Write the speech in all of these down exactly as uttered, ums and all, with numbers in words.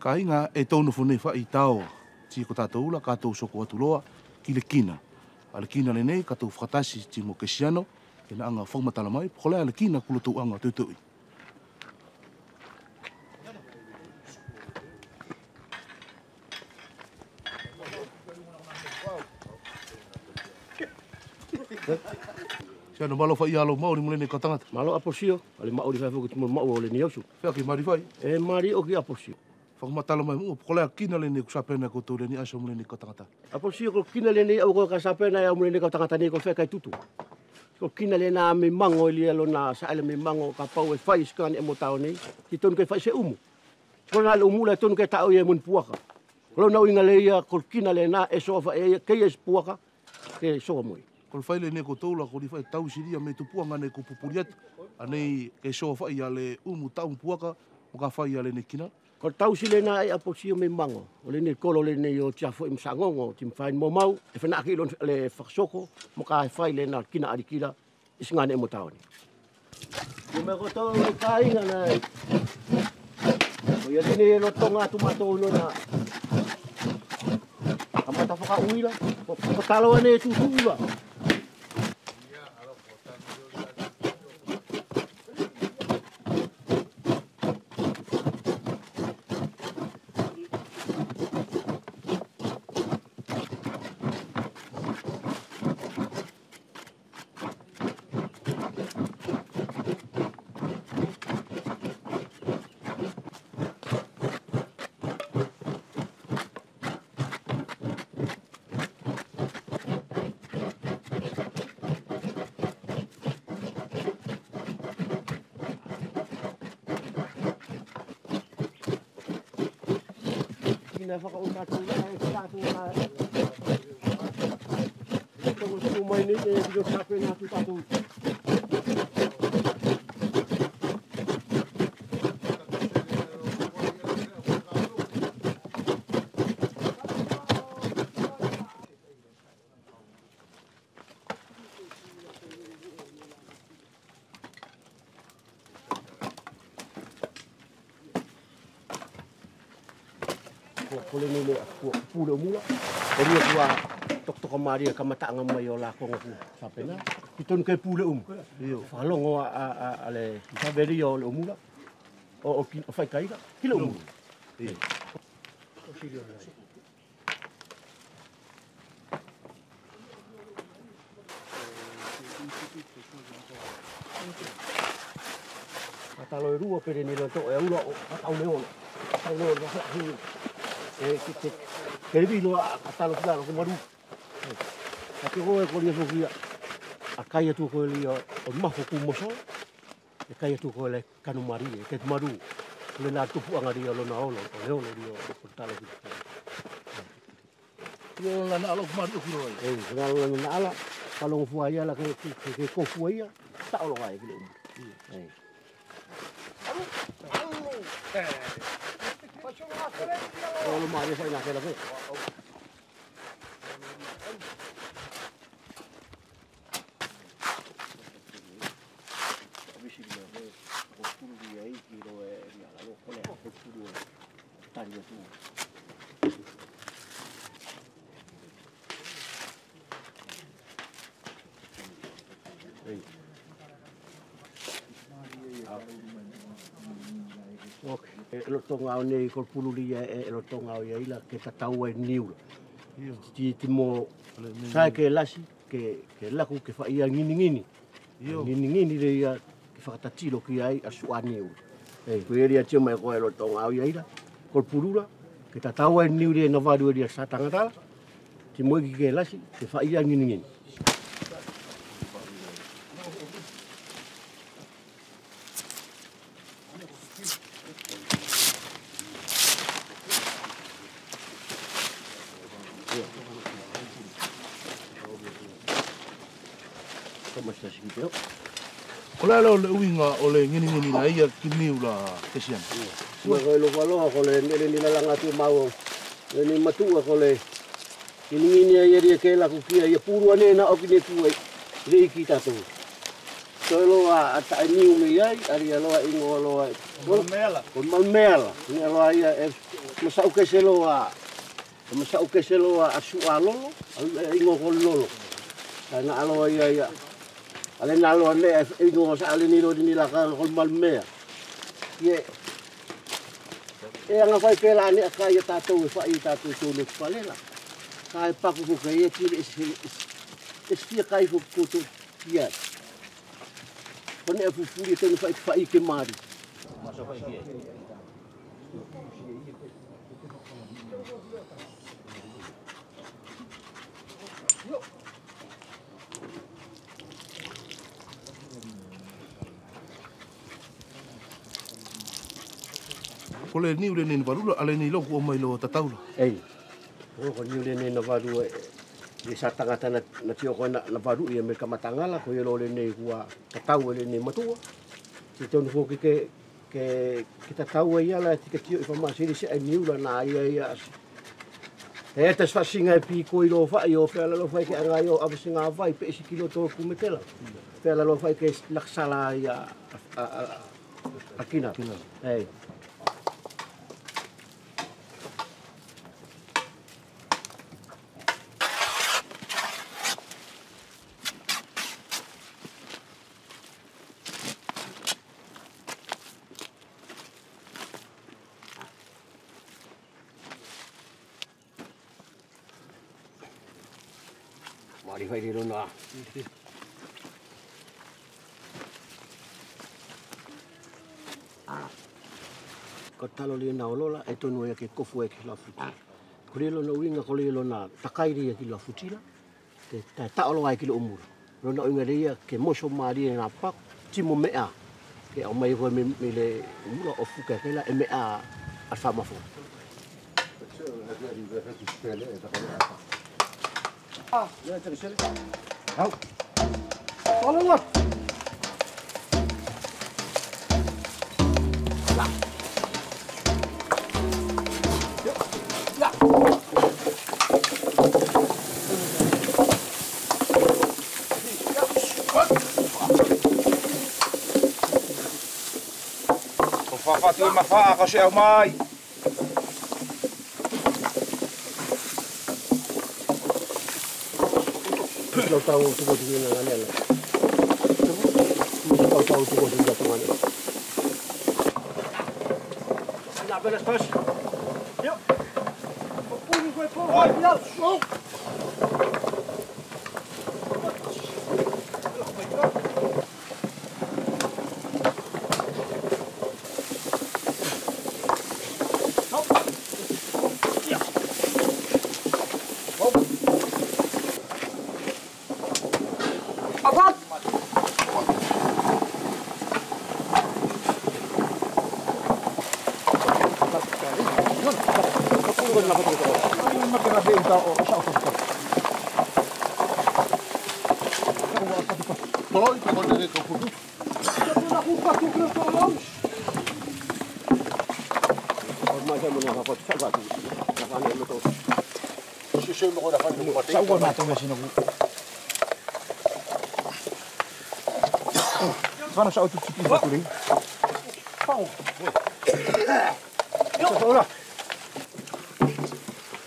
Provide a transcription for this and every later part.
Kāiga, e tou nofo nei faʻi taoa, ti ko tatou ula ka tou soko atu loa ki le kina. A le kina lenei ka tou fakatasi ti mo Kesiano, ke na aga fakamatala mai po kolā le kina kua lotou aga toitoʻi. Kesiano, mālō faʻi ia lou maʻuli mo lenei kau tagata. Mālō Aposio, a le maʻuli fai foki ti mo maʻu o lenei ausu. Feaki, mālō faʻi. E mālō oki Aposio. Fakamatala mai muʻa po kolā kina lenei kua sapena e koutou lenei aso mo lenei kau tagata. Aposio, ko le kina lenei au ko ka sapena ia mo lenei kau tagata nei ko le fea kai tutu. Ko le kina lenā mei mago e lia lona saʻele mei mago kapau e fai e siʻi gane mo taoni. Ti tonu ke fai se umu. Ko lona le umu la e tonu ke taʻo ia mo ni puaka. Ko lona uiga lea ia ko le kina lenā e soa faʻi ia kei ia se puaka ke soa mo ia. Ko le fai lenei koutou la ko ni fai tausi lia mei tupuʻaga nei ko pupuli atu. A nei ke soa faʻi ia le umu taʻo mo puaka mo ka fai ia lenei kina. Ko le tausi lenā e Aposio mei mago. O lenei kolo lenei o tia foʻi mo sagogo ti mo fai ni momau e fanaʻaki lona le fakasoko mo ka fai lenā kina alikila. Isi gane mo taoni. Ko me koutou e kāiga na. Ko ia lenei e lotoga atu matou nona kamata fakauila. Ko, ko talo ane e tutu ula. Ina fakaʻuta atu, ina fakaʻuta atu, ina fakaʻuta atu. Ko, ko lenei le, ko, ko pule umu la. Ko ia kua tokatoka maria kamataʻaga mai o la koga kua sapena. Ki tonu ke pule umu. Io. Fakalogo a, a, a, a le savelia o le umu la. O, o ki, o fai kai la. Ki le umu. Io. Ka talo e lua pele ni loto e ula o ka tau le olo. Tau le olo ka tau le olo. E ke ke ke le vilo a ka talo ki lalo ko maru. Ka ke ko e ko lia foki ia. A kai atu ko e lia o mafu ku moso. E kai atu ko e le kanu marie ke maru. Ko le na tupuʻaga lia lona olo o le olo lia o le talo ki. Io, lana alo ku maru ki loa. E, lana alo lana ala. Ka logo fua ia la ke ke ke ko fua ia. Taʻo loa e ki le umu. E. Olo marie fai na ke la ke. Oke. E loto gao nei ko le pulu lia e, e loto gao ia ila ke tatau ai niu la. Io. Ti, ti mo sa e ke lasi ke, ke laku ke faia ginigini. Io. Ginigini le ia ke fakatatilo ki ai a suʻa niu. E, ko ia lia tio mai ko e loto gao ia ila ko le pulu la ke tatau ai niu lia na valu e lia sa tagata la. Ti mo iki ke lasi ke faia ginigini. Ko lalo le uiga o le ginigini na ia ki niu la Kesiano. Ua ko e loko aloha ko le nele ni lalaga atu mau. Le ni matuʻa ko le ginigini ia lia ke laku ki ai ia pulu ane na oki ne fua i le iki tatou. Toe loa a taʻe niu mei ai a lia loa igoa loa e ko le malu meala. Ko le malu meala ne loa ia e Masaʻu kese loa, masaʻu kese loa a Suʻa Lolo, a igoa ko Lolo. Ka na aloa ia ia. A le na aloa ne, e igoa sa le ni lo ni la ka ko Malumea. Ia. E anga fai pela ne a ka ia tatou e fai ia tatou tonu ki fale la. Ka e paku ko ke ia kili ese, ese, ese fia kai fo koto ia. Ko ne a fufuli e tonu fai, fai ke mari. Ko le niu lenei na valu la, a lenei lo kua mai lo tatau la. Ei. Ko, ko niu lenei na valu e, e sa tagata na, na tio ko na, na valu ia me ka matagala, ko ia lo lenei kua tatau e lenei matua. Ti tonu foki ke, ke, ke tatau e ia la ti ke tio i fa masini se ai niu la na ia ia. E ta si fasiga e piko i lo fai, o fea la lo fai ke anga i o avasiga vai pe isi kilo to kumetela. Fea la lo fai ke laksala ia a, a, a, a kina. Kina. Ei. Mari fai lilo na. Ko talo lilo na olola, e tonu ia ke kofu e ki la futi. Ko lilo na uiga, ko lilo na takai ia ki la futi la. Ke ta, ta olo ai ki lo mula. Lona uiga ia ke moso malie na pako, ti mo mea. Ke o mai ko me, me le mula o fuka ke la e mea a fa mafo. Ah, ia te sele. Hau. Tolo la. Ko fafatu e mafaʻa ko se au mai. Tau tau tuko tuko na ngane na. Tau tau tuko tuko na ngane. Na bela spas. Yo. Puni ko po. Oi, ya.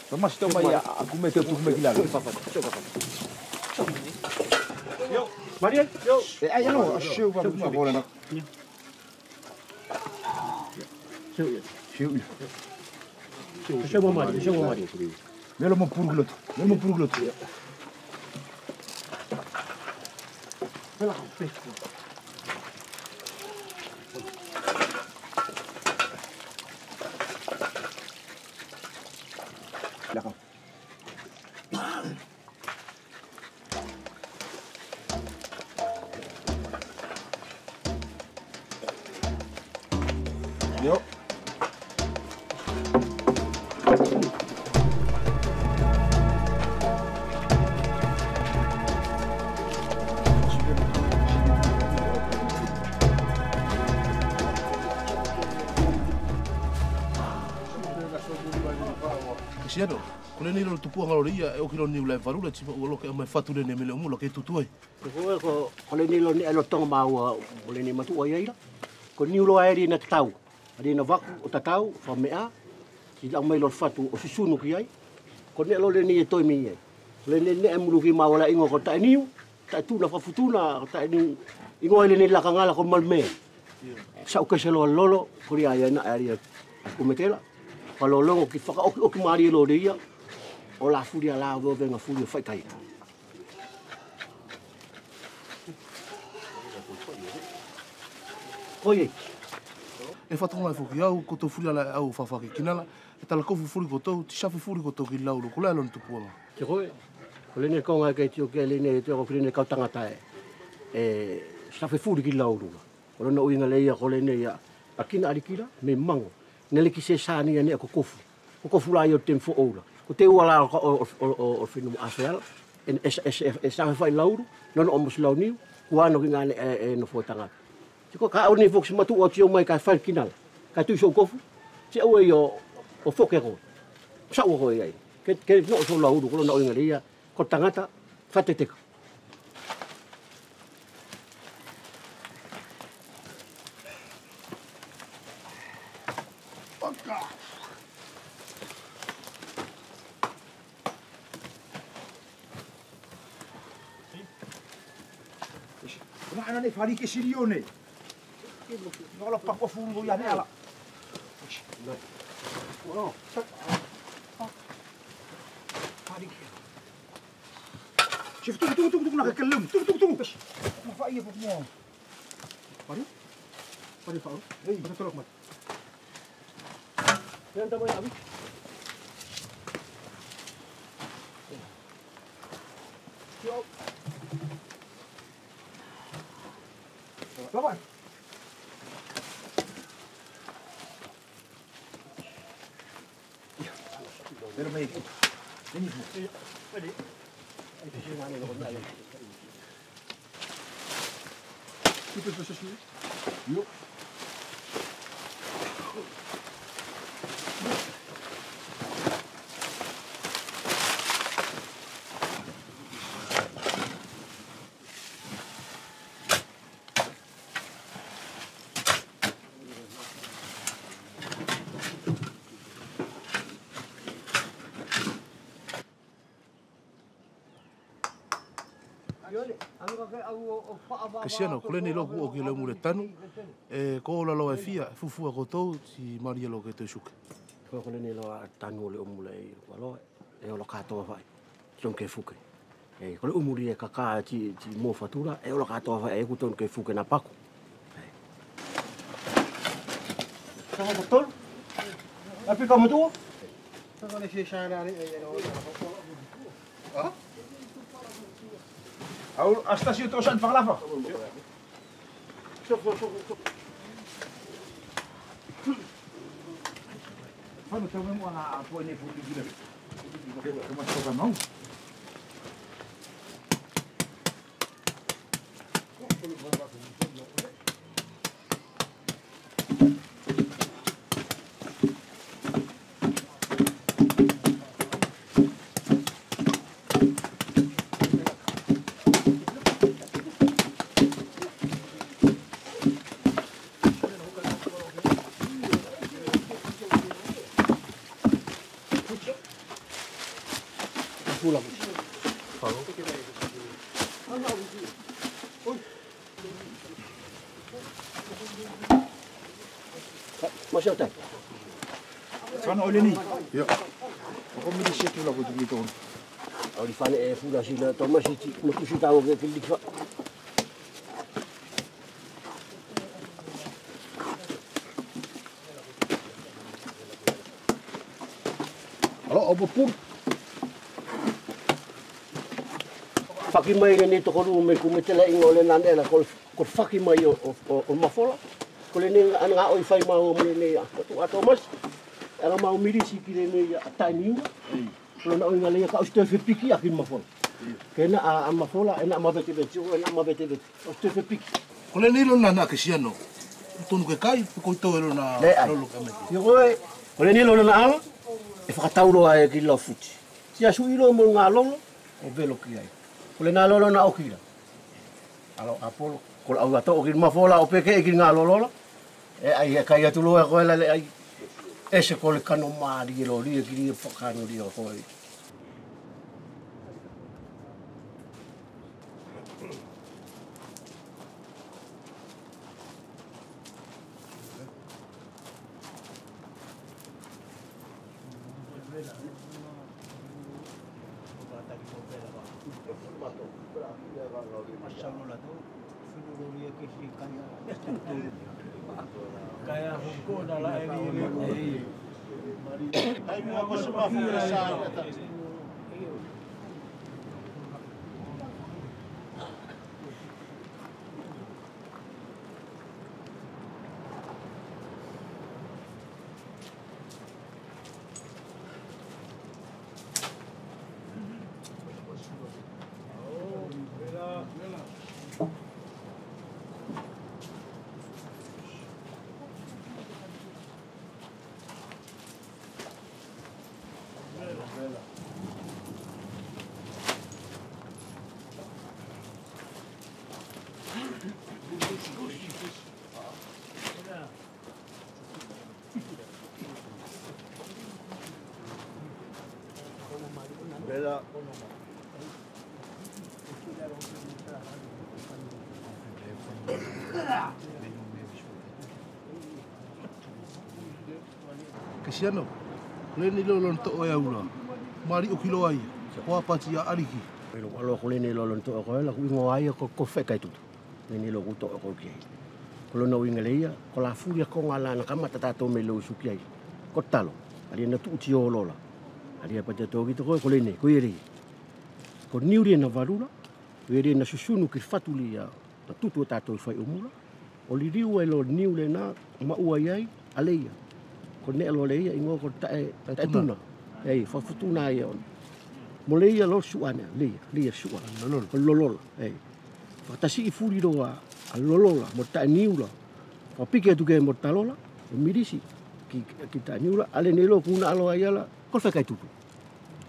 Tomasi, tau mai a, a kumete, tau kumete ki lalo. Maria, yo. E, ai, no, a siu, va, va, va, na. Siu, ia. Siu, ia. Siu, siu, Maria, siu, Maria. Melo mo puru ki loto, melo mo puru ki loto. Yo. Kasiano, ko lenei lo le tupuaga loloia, e oki lo niu la e valu la, ti faʻu aloke a mai fatu lenei me le umula ke tutu ai. Ko, ko, ko lenei lo ni e lo toga maua, mo lenei matuʻa ia ira. Ko niu lo a e ri na tatau. A ri na vaku o tatau, fa mea. Ti lau mai lo fatu o susunu ki ai. Ko neʻe lo lenei e toe mi ai. Lenei neʻe mulu ki maua la igoa ko Taʻeniu. Taʻetuna fakafutuna, Taʻeniu. Igoa lenei laka gala ko Malmē. Saʻu kese loa lolo, ko lia ia na aria kumetela. Falologo ki fakaokioki malie lo le ia. O la fuli a la ovega fuli o faikai. Ko ia. E fatoga e foki au, ko tou fuli a la au fafaki kinala. E tala kofu fuli ko tou, ti safe fuli ko tou ki laulu, ko la e lona tupuaga. Ti koe, ko lenei koga e kai tio ke lenei, tio ko lenei kau tagata e. E safe fuli ki laulu. Ko lona uiga le ia ko lenei ia. A kina alikila, me mago. Nele ki se sani ia ne ko kofu. Ko kofu la ia o te mfo oula. Ko te ua la o, o, o, o, o finu afeala. E, e, e, e, e safe fai laulu, nona o mosi launiu, kua no ki gane e, e, no fo tagata. Ti ko ka au nei foki si matu o tio mai ka fai kinala. Ka tui sou kofu. Ti au e o, o foke ko. Sa ua ko e ai. Ke, ke no sou laulu, ko lona uiga le ia. Ko tagata, fateteka. Ko na ana ne fali ke siri one. Nola pako fulu ia ne ala. Fali ke. Sif, tuku, tuku, tuku, tuku, na ka kelem. Tuku, tuku, tuku. Ma fa ia fo mo. Pari? Pari fa. Ei, pari tolok mat. Yan tamai abi. Yo. Bye-bye. Kasiano, ko lenei lo kuo oki le mule tanu. E, ko ola lo e fia, fufua ko tou, ti malie lo ke toe suke. Ko, ko lenei lo a tanu o le o mule i, ko lo e. E ola katoa fai. Ti tonu ke fuke. E, ko le umuri e kaka ti, ti mo fatura, e ola katoa fai, e ku tonu ke fuke na paku. Sama ko tolu? Api ka mo tua? Sama le si sana ni, e, e, no. Ha? Au, asta si to san fakalafa. Fano tau me mo ana a po ne fo ki gila. Ke, ke ma toka mau. Masiau tai. Fano o leni. Io. Ko mi di setu la ko tu ki tonu. Au li fane e fula si la Tomasi ti mo tu si tau ke kili fa. Alo, o bupur. Faki mai lenei tokolu me kumetela igo le nanela ko, ko faki mai o, o, o, o mafola. Ko lenei ana ga o i fai mau mo lenei a. Ko tu a Tomasi. Ana mau milisi ki lenei a taimi. Lona uiga lea ka ʻosi toe fepiki a ki mafola. Ke naʻa a mafola, e naʻa mavetevete, o e naʻa mavetevete. ʻOsi toe fepiki. Ko lenei lona naʻa Kesiano. Tonu ke kai, pe ko i toe lona lolo ka meke. Io ko e, ko lenei lona naʻa ala, e fakatauro ai ki Laufuti. Ti a suʻi loa mo ga lolo, o velo ki ai. Ko le naʻa lolo naʻa okila. Alo Apolo, ko le au ato oki mafola, o peke e ki ga lolo la. E ai, e kai atu loa ko e la le ai. Ese ko le kano mālie lōlia ki lia fakakano lia ko koe. Kesiano, ko lena loa lona toʻo e aura. Mali oki loa ia. Ko Apati a Aliki. Ko lena loa lona toʻo e koe la, ko igoa ia ko, ko Fekaitutu. Lena loa ko toʻo e koe ki ai. Ko lona uiga lea ia, ko la fuli a koga la na kamata tatou me losu ki ai. Ko Talo. A lia na tuʻuti olola. A lia pati a tokita koe, ko lena, ko ia lea. Ko niu lea na valu la, ko ia lea na susunu ki fatu lea. Ka tutu a tatou fai umula. O liliu ai loa niu lena, maʻua ai, a lea ia. Ko neʻe loa lea ia, igoa ko taʻe, taʻe tuna. Ei, fakafutuna ia ona. Mo lea ia loa suʻa nea, lea ia, lea ia suʻa. Lolola. Ko lolola, ei. Fakatasiʻi fuli loa a lolola, mo taʻe niu la. Fakapiki atu ke mo Talo la, o milisi, ki, ki taʻe niu la, a lena loa kuna loa ia la, ko Fekaitutu.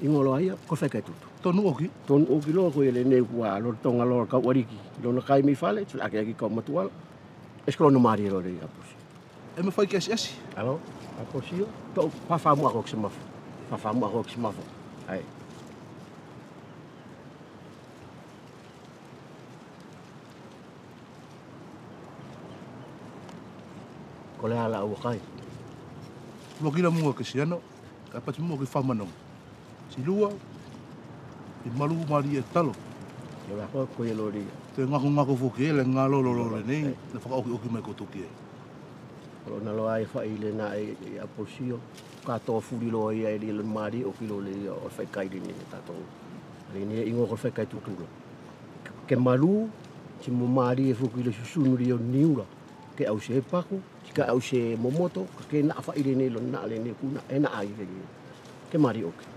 Igoa loa ia, ko Fekaitutu. Tonu oki? Tonu oki loa, ko ia lena kua lolotoga loa kau Aliki. Lona kai mai fale, tula ake aki kau Matuala. Ese ko lona mali loa lea ia Aposio. E mafai ke asiasi? Alo, Aposio. Toʻo, fafamu ako ki se mafo. Fafamu ako ki se mafo. Ai. Ko le ala ua kai. Lua kila mua Kesiano, ka pati mua ki famanoga. Ti lua, i malu mali e Talo. Ia ko, ko ia loa lea. Te gakogako foki e le galolo loa lena, na fakaokioki mai ko toki e. Ko lona loa e fai lena e, e Aposio. Ka toa fuli loa ia e lia le mali oki loa lea ia o Fekaitutu lena tatou. Lena ia igoa ko Fekaitutu la. Ke malu, ti mo mali e foki le susunu lea o niu la. Ke ause e paku, ti ka ause e momoto, ka ke naʻa fai lena lona naʻa lena kuna, e naʻa ai lena. Ke mali oki.